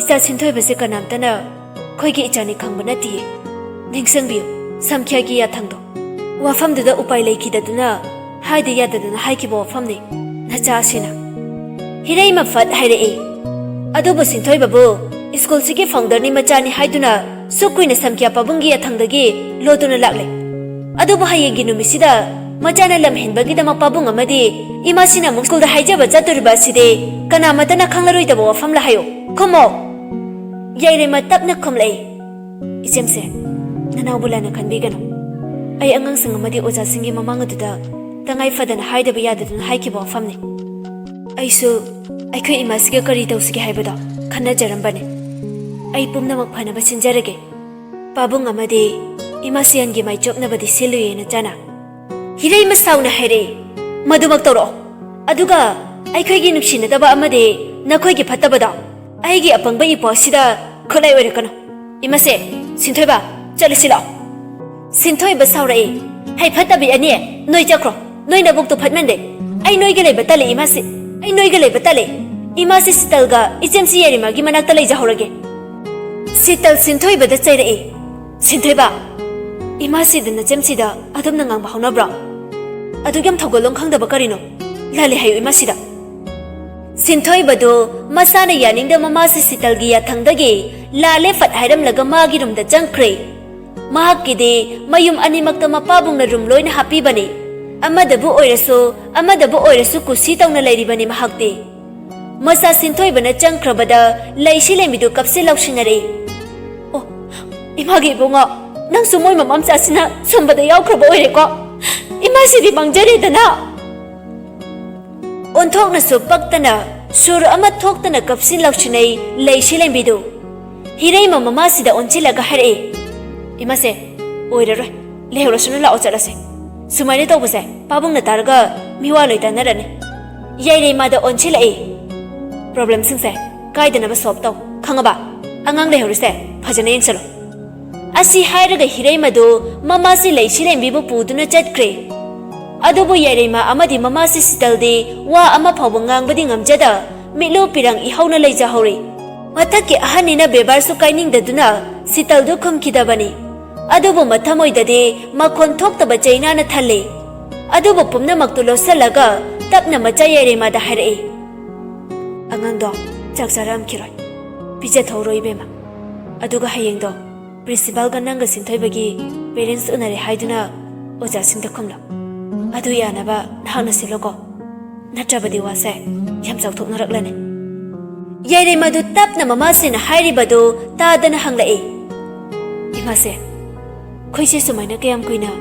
ꯏꯆꯥ ꯁꯤꯟꯊꯣꯏꯕꯁꯦ ꯀꯅꯥꯝꯇꯅ ꯑꯩꯈꯣꯏꯒꯤ ꯏꯆꯥꯅꯤ ꯈꯪꯕ ꯅꯠꯇꯤꯌꯦ꯫ ꯅꯤꯡꯁꯤꯡꯕꯤꯌꯨ, ꯁꯝꯈ꯭ꯌꯥꯒꯤ ꯌꯥꯊꯪꯗꯣ꯫ ꯋꯥꯐꯝꯗꯨꯗ ꯎꯄꯥꯏ ꯂꯩꯈꯤꯗꯗꯨꯅ ꯍꯥꯏꯗ ꯌꯥꯗꯗꯅ ꯍꯥꯏꯈꯤꯕ ꯋꯥꯐꯝꯅꯤ ꯅꯆꯥ ꯑꯁꯤꯅ꯫" ꯍꯤꯔꯩꯃ ꯐꯠ ꯍꯥꯏꯔꯛꯏ, "ꯑꯗꯨꯕꯨ ꯁꯤꯟꯊꯣꯏꯕꯕꯨ ꯁ꯭ꯀꯨꯜꯁꯤꯒꯤ ꯐꯥꯎꯟꯗꯔꯅꯤ ꯃꯆꯥꯅꯤ ꯍꯥꯏꯗꯨꯅ ꯁꯨꯛ ꯀꯨꯏꯅ ꯁꯝꯈ꯭ꯌꯥ ꯄꯥꯕꯨꯡꯒꯤ ꯌꯥꯊꯪꯗꯒꯤ ꯂꯣꯠꯇꯨꯅ ꯂꯥꯛꯂꯦ꯫ ꯑꯗꯨꯕꯨ ꯍꯌꯦꯡꯒꯤ ꯅꯨꯃꯤꯠꯁꯤꯗ ꯃꯆꯥꯅ ꯂꯝ ꯍꯦꯟꯕꯒꯤꯗꯃꯛ ꯄꯥꯕꯨꯡ ꯑꯃꯗꯤ ꯏꯃꯥꯁꯤꯅ ꯑꯃꯨꯛ ꯁ꯭ꯀꯨꯜꯗ ꯍꯥꯏꯖꯕ ꯆꯠꯇꯣꯔꯤꯕ ꯑꯁꯤꯗꯤ ꯀꯅꯥꯃꯠꯇꯅ ꯈꯪꯂꯔꯣꯏꯗꯕ ꯋꯥꯐꯝꯂ ꯍꯥꯏꯌꯨ? ꯈꯨꯝꯃꯣ!" ꯌꯥꯏꯔꯦꯝꯃ ꯇꯞꯅ ꯈꯨꯝꯂꯛꯏ, "ꯏꯆꯦꯝꯁꯦ, ꯅꯅꯥꯎꯕꯨ ꯂꯥꯟꯅ ꯈꯟꯕꯤꯒꯅꯨ꯫ ꯑꯩ ꯑꯉꯥꯡꯁꯤꯡ ꯑꯃꯗꯤ ꯑꯣꯖꯥꯁꯤꯡꯒꯤ ꯃꯃꯥꯡ ꯑꯗꯨꯗ ꯇꯉꯥꯏ ꯐꯗꯅ ꯍꯥꯏꯗꯕ ꯌꯥꯗꯗꯨꯅ ꯍꯥꯏꯈꯤꯕ ꯋꯥꯐꯝꯅꯤ꯫ ꯑꯩꯁꯨ ꯑꯩꯈꯣꯏ ꯏꯃꯥꯁꯤꯒ ꯀꯔꯤ ꯇꯧꯁꯤꯒꯦ ꯍꯥꯏꯕꯗꯣ ꯈꯟꯅꯖꯔꯝꯕꯅꯤ꯫ ꯑꯩ ꯄꯨꯝꯅꯃꯛ ꯐꯅꯕ ꯁꯤꯟꯖꯔꯒꯦ꯫ ꯄꯥꯕꯨꯡ ꯑꯃꯗꯤ ꯏꯃꯥ ꯁꯤꯌꯥꯟꯒꯤ ꯃꯥꯏꯆꯣꯞꯅꯕꯗꯤ ꯁꯤꯜꯂꯨꯏ ꯅꯆꯥꯅ꯫" ꯍꯤꯔꯩꯃ ꯁꯥꯎꯅ ꯍꯥꯏꯔꯛꯏ, "ꯃꯗꯨꯃꯛ ꯇꯧꯔꯛꯑꯣ꯫ ꯑꯗꯨꯒ ꯑꯩꯈꯣꯏꯒꯤ ꯅꯨꯡꯁꯤꯅꯗꯕ ꯑꯃꯗꯤ ꯅꯈꯣꯏꯒꯤ ꯐꯠꯇꯕꯗꯣ ꯑꯩꯒꯤ ꯑꯄꯪꯕ ꯏꯄ꯭ꯋꯥꯁꯤꯗ ꯈꯨꯠꯂꯥꯏ ꯑꯣꯏꯔꯛꯀꯅꯨ꯫ ꯏꯃꯥꯁꯦ, ꯁꯤꯟꯊꯣꯏꯕ, ꯆꯠꯂꯁꯤ ꯂꯥꯛꯑꯣ꯫" ꯁꯤꯟꯊꯣꯏꯕ ꯁꯥꯎꯔꯛꯏ, "ꯍꯩ ꯐꯠꯇꯕꯤ ꯑꯅꯤ, ꯅꯣꯏ ꯆꯠꯈ꯭ꯔꯣ꯫ ꯅꯣꯏ ꯅꯕꯨꯛꯇꯣ ꯐꯠꯃꯟꯗꯦ꯫ ꯑꯩ ꯅꯣꯏꯒ ꯂꯩꯕ ꯇꯜꯂꯦ ꯏꯃꯥꯁꯤ꯫ ꯑꯩ ꯅꯣꯏꯒ ꯂꯩꯕ ꯇꯜꯂꯦ꯫ ꯏꯃꯥꯁꯤ ꯁꯤꯇꯜꯒ ꯏꯆꯦꯝꯁꯤ ꯌꯥꯏꯔꯤꯃꯥꯒꯤ ꯃꯅꯥꯛꯇ ꯂꯩꯖꯍꯧꯔꯒꯦ꯫" ꯁꯤꯇꯜ ꯁꯤꯟꯊꯣꯏꯕꯗ ꯆꯩꯔꯛꯏ, "ꯁꯤꯟꯊꯣꯏꯕ, ꯏꯃꯥꯁꯤꯗ ꯅꯆꯦꯝꯁꯤꯗ ꯑꯗꯨꯝꯅ ꯉꯥꯡꯕ ꯍꯧꯅꯕ꯭ꯔꯣ? ꯑꯗꯨꯛ ꯌꯥꯝ ꯊꯧꯒꯜꯂꯣꯟ ꯈꯪꯗꯕ ꯀꯔꯤꯅꯣ? ꯂꯥꯜꯂꯦ ꯍꯥꯏꯌꯨ ꯏꯃꯥꯁꯤꯗ꯫" ꯁꯤꯟꯊꯣꯏꯕꯗꯨ ꯃꯁꯥꯅ ꯌꯥꯅꯤꯡꯗꯕ ꯃꯃꯥꯁꯤ ꯁꯤꯇꯜꯒꯤ ꯌꯥꯊꯪꯗꯒꯤ ꯂꯥꯜꯂꯦ ꯐꯠ ꯍꯥꯏꯔꯝꯂꯒ ꯃꯥꯒꯤ ꯔꯨꯝꯗ ꯆꯪꯈ꯭ꯔꯦ꯫ ꯃꯍꯥꯛꯀꯤꯗꯤ ꯃꯌꯨꯝ ꯑꯅꯤꯃꯛꯇ ꯃꯄꯥꯕꯨꯡꯅ ꯔꯨꯝ ꯂꯣꯏꯅ ꯍꯥꯞꯄꯤꯕꯅꯤ꯫ ꯑꯃꯗꯕꯨ ꯑꯣꯏꯔꯁꯨ, ꯑꯃꯗꯕꯨ ꯑꯣꯏꯔꯁꯨ ꯀꯨꯁꯤ ꯇꯧꯅ ꯂꯩꯔꯤꯕꯅꯤ ꯃꯍꯥꯛꯇꯤ꯫ ꯃꯆꯥ ꯁꯤꯟꯊꯣꯏꯕꯅ ꯆꯪꯈ꯭ꯔꯕꯗ ꯂꯩꯁꯤ ꯂꯩꯃꯤꯗꯨ ꯀꯞꯁꯤ ꯂꯥꯎꯁꯤꯟꯅꯔꯛꯏ꯫ "ꯑꯣ, ꯏꯃꯥꯒꯤ ꯏꯕꯨꯡꯉꯣ, ꯅꯪꯁꯨ ꯃꯣꯏ ꯃꯃꯥ ꯃꯆꯥꯁꯤꯅ ꯁꯨꯝꯕꯗ ꯌꯥꯎꯈ꯭ꯔꯕ ꯑꯣꯏꯔꯦꯀꯣ꯫ ꯏꯃꯥꯁꯤꯗꯤ ꯃꯥꯡꯖꯔꯦꯗꯅ꯫" ꯑꯣꯟꯊꯣꯛꯅꯁꯨ ꯄꯛꯇꯅ ꯁꯨꯔ ꯑꯃ ꯊꯣꯛꯇꯅ ꯀꯞꯁꯤ ꯂꯥꯎꯁꯤꯟꯅꯩ ꯂꯩꯁꯤ ꯂꯩꯃꯤꯗꯨ꯫ ꯍꯤꯔꯩꯃ ꯃꯃꯥꯁꯤꯗ ꯑꯣꯟꯁꯤꯜꯂꯒ ꯍꯥꯏꯔꯛꯏ, "ꯏꯃꯥꯁꯦ, ꯑꯣꯏꯔꯔꯣꯏ, ꯂꯩꯍꯧꯔꯁꯅꯨ, ꯂꯥꯛꯑꯣ ꯆꯠꯂꯁꯦ꯫ ꯁꯨꯃꯥꯏꯅ ꯇꯧꯕꯁꯦ ꯄꯥꯕꯨꯡꯅ ꯇꯥꯔꯒ ꯃꯤꯋꯥ ꯂꯣꯏ ꯇꯥꯟꯅꯔꯅꯤ꯫" ꯌꯥꯏꯔꯩꯃꯥꯗ ꯑꯣꯟꯁꯤꯜꯂꯛꯏ, "ꯄ꯭ꯔꯣꯕ꯭ꯂꯦꯝꯁꯤꯡꯁꯦ ꯀꯥꯏꯗꯅꯕ ꯁꯣꯜꯕ ꯇꯧ, ꯈꯪꯉꯕ? ꯑꯉꯥꯡ ꯂꯩꯍꯧꯔꯤꯁꯦ ꯐꯖꯅ ꯌꯦꯡꯁꯜꯂꯨ꯫" ꯑꯁꯤ ꯍꯥꯏꯔꯒ ꯍꯤꯔꯩꯃꯗꯨ ꯃꯃꯥꯁꯤ ꯂꯩꯁꯤ ꯂꯦꯝꯕꯤꯕꯨ ꯄꯨꯗꯨꯅ ꯆꯠꯈ꯭ꯔꯦ꯫ ꯑꯗꯨꯕꯨ ꯌꯥꯏꯔꯩꯃ ꯑꯃꯗꯤ ꯃꯃꯥꯁꯤ ꯁꯤꯇꯜꯗꯤ ꯋꯥ ꯑꯃ ꯐꯥꯎꯕ ꯉꯥꯡꯕꯗꯤ ꯉꯝꯖꯗ ꯃꯤꯠꯂꯨ ꯄꯤꯔꯥꯡ ꯏꯍꯧꯅ ꯂꯩꯖꯍꯧꯔꯤ꯫ ꯃꯊꯛꯀꯤ ꯑꯍꯟꯅꯤꯅ ꯕꯦꯕꯥꯔꯁꯨ ꯀꯥꯏꯅꯤꯡꯗꯗꯨꯅ ꯁꯤꯇꯜꯗꯨ ꯈꯨꯝꯈꯤꯗꯕꯅꯤ꯫ ꯑꯗꯨꯕꯨ ꯃꯊꯃꯣꯏꯗꯗꯤ ꯃꯈꯣꯟ ꯊꯣꯛꯇꯕ ꯆꯩꯅꯥꯅ ꯊꯜꯂꯤ꯫ ꯑꯗꯨꯕꯨ ꯄꯨꯝꯅꯃꯛꯇꯨ ꯂꯣꯠꯁꯤꯜꯂꯒ ꯇꯞꯅ ꯃꯆꯥ ꯌꯥꯏꯔꯩꯃꯥꯗ ꯍꯥꯏꯔꯛꯏ, "ꯑꯉꯥꯡꯗꯣ ꯆꯥꯛ ꯆꯥꯔꯛꯑꯝꯈꯤꯔꯣꯏ꯫ ꯄꯤꯖꯊꯧꯔꯣ ꯏꯕꯦꯝꯃ꯫ ꯑꯗꯨꯒ ꯍꯌꯦꯡꯗꯣ ꯄ꯭ꯔꯤꯟꯁꯤꯄꯥꯜꯒ ꯅꯪꯒ ꯁꯤꯟꯊꯣꯏꯕꯒꯤ ꯄꯦꯔꯦꯟꯁ ꯎꯅꯔꯦ ꯍꯥꯏꯗꯨꯅ ꯑꯣꯖꯥꯁꯤꯡꯗ ꯈꯨꯝꯂꯣ꯫ ꯑꯗꯨ ꯌꯥꯅꯕ ꯅꯍꯥꯛꯅ ꯁꯤꯜꯂꯣꯀꯣ꯫ ꯅꯠꯇ꯭ꯔꯕꯗꯤ ꯋꯥꯁꯦ ꯌꯥꯝ ꯆꯥꯎꯊꯣꯛꯅꯔꯛꯂꯅꯤ꯫" ꯌꯥꯏꯔꯩꯃꯥꯗꯨ ꯇꯞꯅ ꯃꯃꯥꯁꯤꯅ ꯍꯥꯏꯔꯤꯕꯗꯨ ꯇꯥꯗꯅ ꯍꯪꯂꯛꯏ, "ꯏꯃꯥꯁꯦ, ꯑꯩꯈꯣꯏꯁꯦ ꯁꯨꯃꯥꯏꯅ ꯀꯌꯥꯝ ꯀꯨꯏꯅ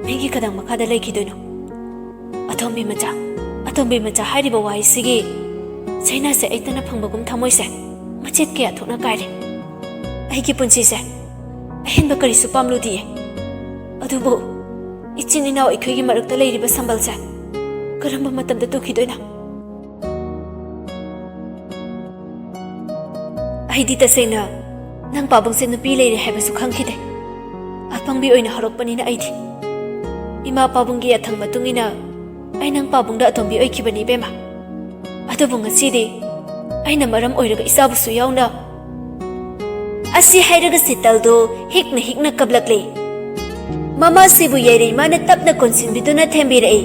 ꯃꯤꯒꯤ ꯈꯗꯥꯡ ꯃꯈꯥꯗ ꯂꯩꯈꯤꯗꯣꯏꯅꯣ? ꯑꯇꯣꯝꯕꯤ ꯃꯆꯥ, ꯑꯇꯣꯝꯕꯤ ꯃꯆꯥ ꯍꯥꯏꯔꯤꯕ ꯋꯥꯍꯩꯁꯤꯒꯤ ꯆꯩꯅꯥꯁꯦ ꯑꯩꯇꯅ ꯐꯪꯕꯒꯨꯝ ꯊꯃꯣꯏꯁꯦ ꯃꯆꯦꯠ ꯀꯌꯥ ꯊꯣꯛꯅ ꯀꯥꯏꯔꯦ꯫ ꯑꯩꯒꯤ ꯄꯨꯟꯁꯤꯁꯦ ꯑꯍꯦꯟꯕ ꯀꯔꯤꯁꯨ ꯄꯥꯝꯂꯨꯗꯤꯌꯦ꯫ ꯑꯗꯨꯕꯨ ꯏꯆꯤꯟ ꯏꯅꯥꯎ ꯑꯩꯈꯣꯏꯒꯤ ꯃꯔꯛꯇ ꯂꯩꯔꯤꯕ ꯁꯝꯕꯜꯁꯦ ꯀꯔꯝꯕ ꯃꯇꯝꯗ ꯇꯨꯈꯤꯗꯣꯏꯅꯣ? ꯑꯩꯗꯤ ꯇꯁꯦꯡꯅ ꯅꯪ ꯄꯥꯕꯨꯡꯁꯦ ꯅꯨꯄꯤ ꯂꯩꯔꯦ ꯍꯥꯏꯕꯁꯨ ꯈꯪꯈꯤꯗꯦ꯫ ꯑꯄꯪꯕꯤ ꯑꯣꯏꯅ ꯍꯧꯔꯛꯄꯅꯤꯅ ꯑꯩꯗꯤ꯫ ꯏꯃꯥ ꯄꯥꯕꯨꯡꯒꯤ ꯌꯥꯊꯪ ꯃꯇꯨꯡ ꯏꯟꯅ ꯑꯩ ꯅꯪ ꯄꯥꯕꯨꯡꯗ ꯑꯇꯣꯝꯕꯤ ꯑꯣꯏꯈꯤꯕꯅꯤ ꯏꯕꯦꯝꯃ꯫ ꯑꯗꯨꯕꯨ ꯉꯁꯤꯗꯤ ꯑꯩꯅ ꯃꯔꯝ ꯑꯣꯏꯔꯒ ꯏꯆꯥꯕꯨꯁꯨ ꯌꯥꯎꯅ꯫" ꯑꯁꯤ ꯍꯥꯏꯔꯒ ꯁꯤꯇꯜꯗꯨ ꯍꯤꯛꯅ ꯍꯤꯛꯅ ꯀꯞꯂꯛꯂꯦ꯫ ꯃꯃꯥꯁꯤꯕꯨ ꯌꯥꯏꯔꯩꯃꯥꯅ ꯇꯞꯅ ꯀꯣꯟꯁꯤꯟꯕꯤꯗꯨꯅ ꯊꯦꯝꯕꯤꯔꯛꯏ꯫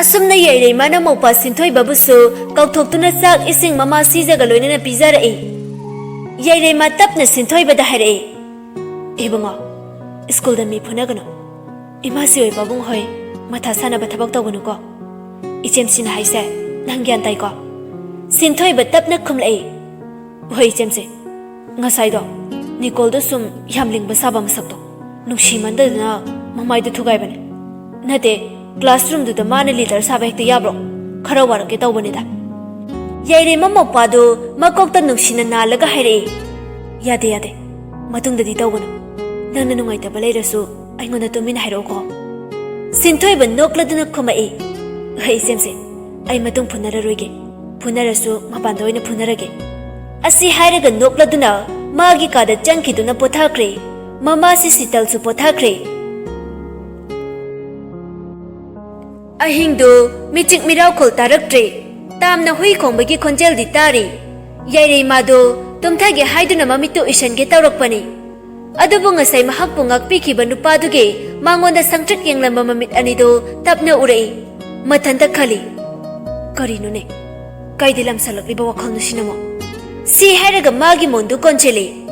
ꯑꯁꯨꯝꯅ ꯌꯥꯏꯔꯩꯃꯥꯅ ꯃꯧꯄꯥ ꯁꯤꯟꯊꯣꯏꯕꯕꯨꯁꯨ ꯀꯧꯊꯣꯛꯇꯨꯅ ꯆꯥꯛ ꯏꯁꯤꯡ ꯃꯃꯥ ꯁꯤꯖꯒ ꯂꯣꯏꯅꯅ ꯄꯤꯖꯔꯛꯏ꯫ ꯌꯥꯏꯔꯩꯃꯥ ꯇꯞꯅ ꯁꯤꯟꯊꯣꯏꯕꯗ ꯍꯥꯏꯔꯛꯏ, "ꯏꯕꯨꯡꯉꯣ, ꯁ꯭ꯀꯨꯜꯗ ꯃꯤ ꯐꯨꯅꯒꯅꯨ꯫ ꯏꯃꯥꯁꯤ ꯑꯣꯏ ꯄꯥꯕꯨꯡ ꯍꯣꯏ ꯃꯊꯥ ꯁꯥꯅꯕ ꯊꯕꯛ ꯇꯧꯒꯅꯨꯀꯣ꯫ ꯏꯆꯦꯝꯁꯤꯅ ꯍꯥꯏꯁꯦ ꯅꯪ ꯒ꯭ꯌꯥꯟ ꯇꯥꯏꯀꯣ?" ꯁꯤꯟꯊꯣꯏꯕ ꯇꯞꯅ ꯈꯨꯝꯂꯛꯏ, "ꯍꯣꯏ ꯏꯆꯦꯝꯁꯤ, ꯉꯁꯥꯏꯗꯣ ꯅꯤꯀꯣꯜꯗꯣ ꯁꯨꯝ ꯌꯥꯝ ꯂꯤꯡꯕ ꯁꯥꯕ ꯃꯁꯛꯇꯣ ꯅꯨꯡꯁꯤꯃꯟꯗꯗꯅ ꯃꯃꯥꯏꯗꯣ ꯊꯨꯒꯥꯏꯕꯅꯦ꯫ ꯅꯠꯇꯦ, ꯀ꯭ꯂꯥꯁꯔꯨꯝꯗꯨꯗ ꯃꯥꯅ ꯂꯤꯗꯔ ꯁꯥꯕ ꯍꯦꯛꯇ ꯌꯥꯕ꯭ꯔꯣ? ꯈꯔ ꯋꯥꯔꯛꯀꯦ ꯇꯧꯕꯅꯤꯗ꯫" ꯌꯥꯏꯔꯦꯝꯃ ꯃꯧꯄꯥꯗꯨ ꯃꯀꯣꯛꯇ ꯅꯨꯡꯁꯤꯅ ꯅꯥꯜꯂꯒ ꯍꯥꯏꯔꯛꯏ, "ꯌꯥꯗꯦ, ꯌꯥꯗꯦ, ꯃꯇꯨꯡꯗꯗꯤ ꯇꯧꯒꯅꯨ꯫ ꯅꯪꯅ ꯅꯨꯡꯉꯥꯏꯇꯕ ꯂꯩꯔꯁꯨ ꯑꯩꯉꯣꯟꯗ ꯇꯨꯃꯤꯟꯅ ꯍꯥꯏꯔꯛꯎꯀꯣ꯫" ꯁꯤꯟꯊꯣꯏꯕ ꯅꯣꯛꯂꯗꯨꯅ ꯈꯨꯝꯃꯛꯏ, "ꯍꯩ ꯏꯆꯦꯝꯁꯦ, ꯑꯩ ꯃꯇꯨꯡ ꯐꯨꯅꯔꯔꯣꯏꯒꯦ꯫ ꯐꯨꯅꯔꯁꯨ ꯃꯄꯥꯟꯗ ꯑꯣꯏꯅ ꯐꯨꯅꯔꯒꯦ꯫" ꯑꯁꯤ ꯍꯥꯏꯔꯒ ꯅꯣꯛꯂꯗꯨꯅ ꯃꯥꯒꯤ ꯀꯥꯗ ꯆꯪꯈꯤꯗꯨꯅ ꯄꯣꯊꯥꯈ꯭ꯔꯦ꯫ ꯃꯃꯥꯁꯤ ꯁꯤꯇꯜꯁꯨ ꯄꯣꯊꯥꯈ꯭ꯔꯦ꯫ ꯑꯍꯤꯡꯗꯨ ꯃꯤꯆꯤꯛ ꯃꯤꯔꯥꯎꯈꯣꯜ ꯇꯥꯔꯛꯇ꯭ꯔꯦ꯫ ꯇꯥꯝꯅ ꯍꯨꯏ ꯈꯣꯡꯕꯒꯤ ꯈꯣꯟꯖꯦꯜꯗꯤ ꯇꯥꯔꯤ꯫ ꯌꯥꯏꯔꯩꯃꯥꯗꯨ ꯇꯨꯝꯊꯒꯦ ꯍꯥꯏꯗꯨꯅ ꯃꯃꯤꯠꯇꯨ ꯎꯏꯁꯟꯒꯦ ꯇꯧꯔꯛꯄꯅꯤ꯫ ꯑꯗꯨꯕꯨ ꯉꯁꯥꯏ ꯃꯍꯥꯛꯄꯨ ꯉꯥꯛꯄꯤꯈꯤꯕ ꯅꯨꯄꯥꯗꯨꯒꯤ ꯃꯉꯣꯟꯗ ꯁꯪꯇ꯭ꯔꯤꯛ ꯌꯦꯡꯂꯝꯕ ꯃꯃꯤꯠ ꯑꯅꯤꯗꯨ ꯇꯞꯅ ꯎꯔꯛꯏ꯫ ꯃꯊꯟꯇ ꯈꯜꯂꯤ, "ꯀꯔꯤꯅꯣꯅꯦ? ꯀꯩꯗ ꯂꯝꯁꯜꯂꯛꯂꯤꯕ ꯋꯥꯈꯜꯅꯣ ꯁꯤꯅꯃꯣ?" ꯁꯤ ꯍꯥꯏꯔꯒ ꯃꯥꯒꯤ ꯃꯣꯟꯗꯨ ꯀꯣꯟꯁꯤꯜꯂꯤ꯫